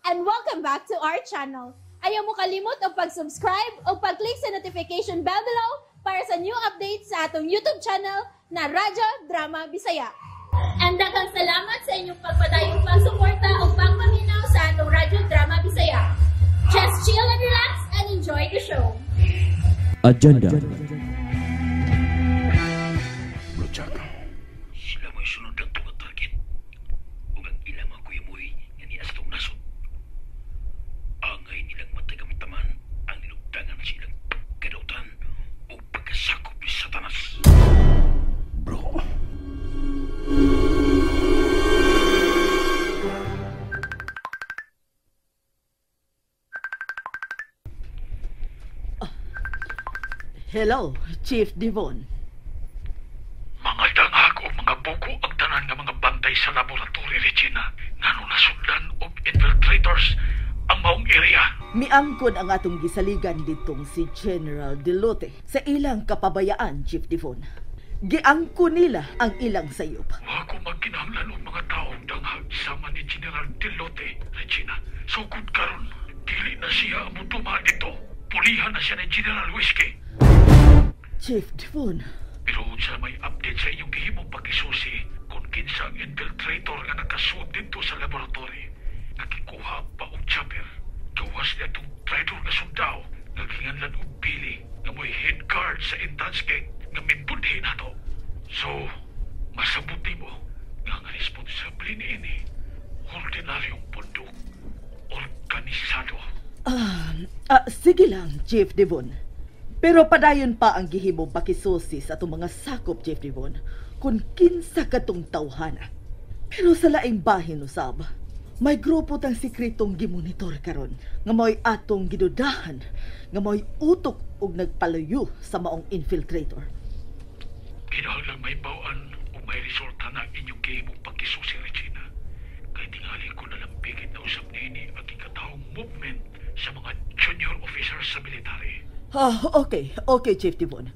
And welcome back to our channel. Ayaw mo kalimot og pag-subscribe o pag-click sa notification bell below para sa new updates sa atong YouTube channel na Radyo Drama Bisaya. And daghang salamat sa inyong pagpadayong pagsuporta o pagpaminaw sa atong Radyo Drama Bisaya. Just chill and relax and enjoy the show. Agenda. Bro Jack, Sila mo'y sunod ang tunga target. Ug ang ilang mga kuyamoy nga niastong nasod. Angay nilang matagamtaman ang nilugdangan sa ilang pagkadautan o pagkasakop ni Satanas. Bro. Hello, Chief Devon. Mga dangag o mga buko ang tanan nga mga bantay sa laboratory, Regina. Ngano nasudlan og infiltrators ang maong area. Miangkon ang atong gisaligan ditong si General Delote sa ilang kapabayaan, Chief Devon. Giangko nila ang ilang sayop. Wa ko magkinahanglan og mga taong danghag sama ni General Delote, Regina. Sugod karon, dili na siya ang mutuma dito. Pulihan na siya ni General Whiskey. Chief Devon, Pero unsa may update sa inyong gihimong pagkisusi kung kinsa ang infiltrator nga nakasuod dito sa laboratory. Nakikuha pa og chopper. Gawas niya itong traitor nga sundao nga ginganlan og Billy nga mo'y head guard sa entrance gate nga mimbudhi nato. So, masabot nimo nga ang responsable niini ordinaryong pundok, organisado. Sige lang, Chief Devon. Pero padayon pa ang gihimong pakisusi sa atong mga sakop, Chief Devon, kung kinsa katong tawhana. Pero sa laing bahin usab, may grupo tang sikretong gimonitor karon nga mao'y atong gidudahan, nga mao'y utok og nagpalayo sa maong infiltrator. Kinahanglang may bawaan o may resulta na inyong gihimong pagkisusi, Regina. Kay tingali ko nalambigit na usap niini ang ikatawong movement sa mga junior officers sa military. Okay, okay, Chief Devon.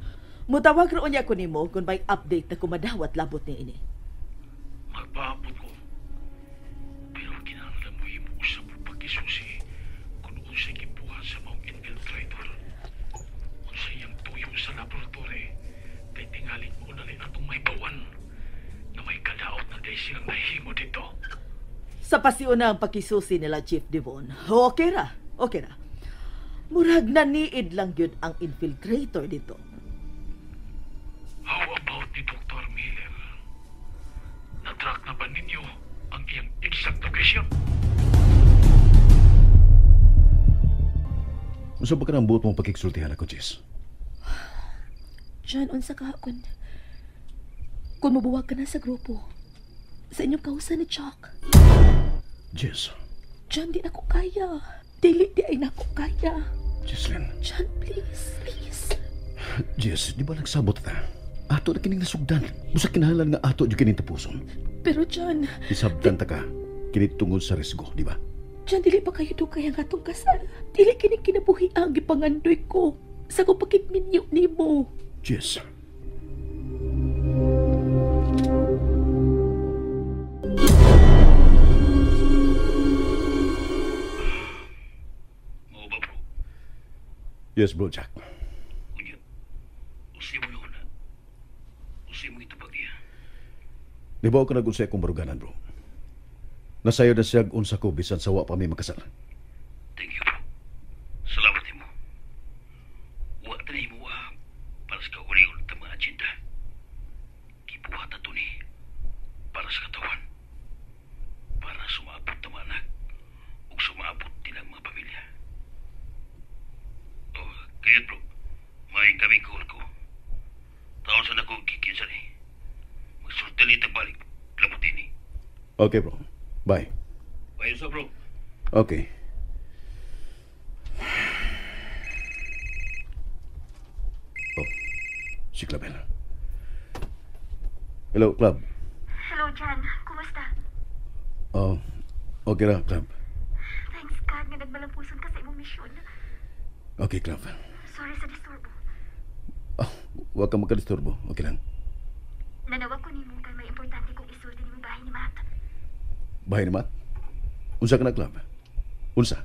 Mutawag roon niya ko nimo kung may update na kumadawat labot ni ini. Magpaabot ko. Pero kinahanglan mo himo usap o pagkisusi kung unsay gibuhat sa maong infiltrator. Unsay iyang tuyo sa laboratory kay tingali mo na atong may bawan na may kalaot na dahil silang nahimo dito. Sa pasiuna ang pakisusi nila, Chief Devon. Okay ra, okay ra. Murag naniid lang yun ang infiltrator dito. How about ni Dr. Miller? Na-track na ba ninyo ang iyang exact location? Unsa ba ka nang buot mong pagkiksultihan ako, Jess? John, unsa ka kun mubuwag ka na sa grupo sa inyong kausa ni Chuck. Jess. John, di na ko kaya. Dili di ay nako kaya. Jesslyn. John, please, please. Jess, di ba nagsabot ta? Ato na kining nasugdan. Busa kinahanglan nga ato jud kining tapuson. Pero John, Isabdan ta ka. Kini tungod sa risgo, di ba? John, dili pa kayo dugay ang atong kasal. Dili kini kinabuhi ang gipangandoy ko sa kong pakigminyo nimo. Jess. Mao ba, bro? Yes, bro, Jack. Unya, usay mo na. Usay mo itubag niya. Di ba ako nag-unsay akong baruganan, bro? Nasayo na siya unsa ko bisan sa wa pa mi makasal. Thank you, bro. Salamat nimo. Wa ta nimo para sa kaugalingon ta mga agenda. Gibuhat ato ni para sa katawan. Para sumaabot ta mga anak ug sumaabot nilang mga pamilya. Oh, kayot, bro. May kaming call ko. Taon sa nako gikinsa ni. Magsulti ni balik. Labot ini. Okay, bro. Bye. Bye sa bro. Okay. Oh, si Clavel. Hello, Club. Hello, John. Kumusta? Oh, okay ra, Club. Thanks God nga nagmalampuson ka sa imong misyon. Okay, Club. Sorry sa disturbo. Oh, huwag kang magka-disturbo. Okay lang. Nanawag ko nimo kay may importante kong isulti nimo bahay ni Matt. Bahay ni Matt? Unsa ka na, Club? Unsa?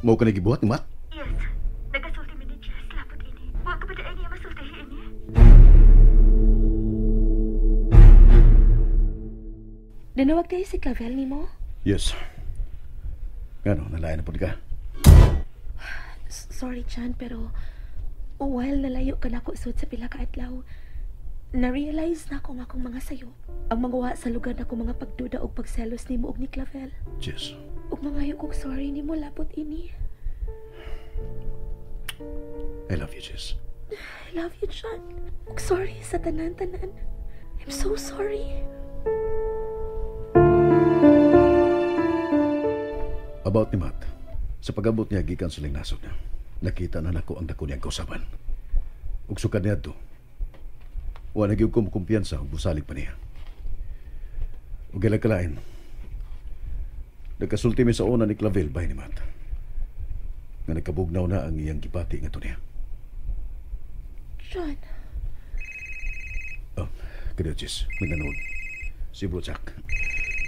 Mao ka nagibuhat ni Matt? Yes. Nagasulti mi ni Jess lapot ini. Wa ka ba diay niya masultihi ini? Nanawag tayo si Clavel nimo? Yes. Ngano, nalayan na pud ka. Sorry, Chan, pero while nalayo ka nako sud sa pila ka adlaw, na-realize na ako nga akong mga sayo. Ang mga wa sa lugar na mga pagduda og pagselos nimo og ni Clavel. Jess. Ug mangayo kog sorry nimo lapot ini. I love you, Jess. I love you, Chan. Ug sorry sa tanan-tanan. I'm so sorry. About ni Matt, sa pag-abot niya gikan sa nasod, nakita na nako ang dako niyang kausaban. Ug sukad niadto, wa na gyud ko mokumpiyansa ug mosalig pa niya. Ug kalain, nagkasulti mi sa una ni Clavel bay ni Matt, nga nagkabugnaw na ang iyang gipati ngadto niya. John. Oh, kaniyo, Jess. May nanood. Si Bro Jack.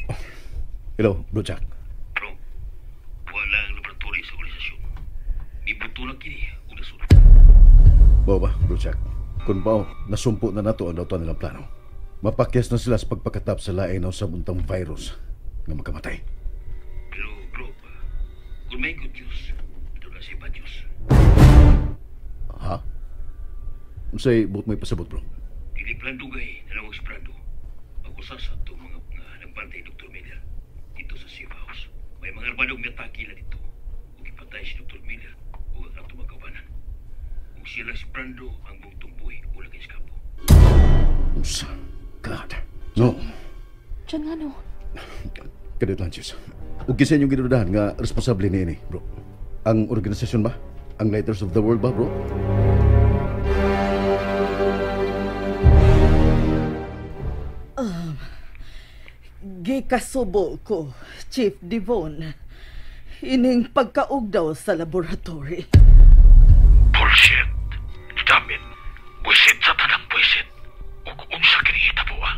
Oh. Hello, Bro Jack. Bro, wala ang laboratory sa organisasyon. Nibuto na kini og nasud. Bao ba, Bro Jack? Kung bao, nasumpo na nato ang dautan nilang plano. Mapakyas na sila sa pagpakatap sa lain o sa buntang virus nga makamatay. Pero bro, kung may good news, ito na si bad news. Ha? Unsay buot mo ipasabot, bro? Dili plan dugay, nanawag si Brando. Mag-usa sa itong mga nga nagbantay Dr. Miller dito sa safe house. May mga armadong miatake na dito. Ug ipatay si Dr. Miller ug ang atong mga kaubanan. Ug sila si Brando ang buong tumbuhi wala kay eskapo. Unsa? God. No. John, nga no? Kadiyot lang, Jess. Ug kinsa inyong gidudahan nga responsable niini, bro? Ang organisasyon ba? Ang Lighters of the World ba, bro? Gikasubo ko, Chief Devon, ining pagkaugdaw sa laboratory. Bullshit! Damn it! Buisit sa tanang buisit! Ug unsa kini hitabo, ah?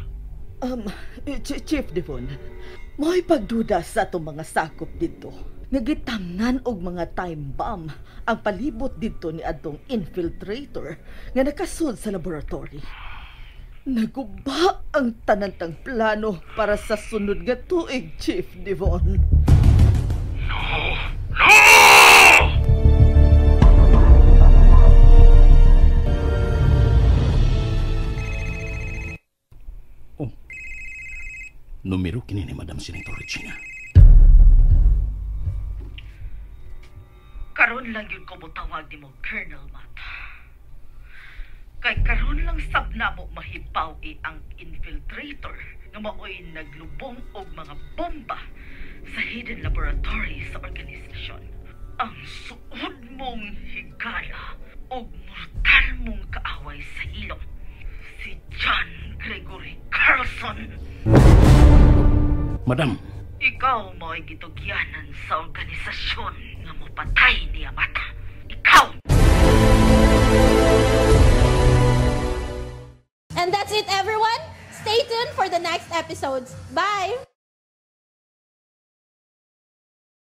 Chief Devon, mo'y pagduda sa atong mga sakop dito. Nagitamnan og mga time bomb ang palibot dito ni adtong infiltrator nga nakasud sa laboratory. Naguba ang tanantang plano para sa sunod nga tuig, Chief Devon. No! No! Oh. Numero kini ni Madam Senator Regina. Karon lang yun ko motawag nimo, Colonel Matt. Kay karon lang sab namo mahibaw-i ang infiltrator nga maoy naglubong og mga bomba sa hidden laboratory sa organisasyon. Ang suod mong higala og mortal mong kaaway sa ilong, si John Gregory Carlson. Madam, ikaw mo'y gitugyanan sa organisasyon nga mopatay niya mata. Ikaw! And that's it, everyone. Stay tuned for the next episodes. Bye!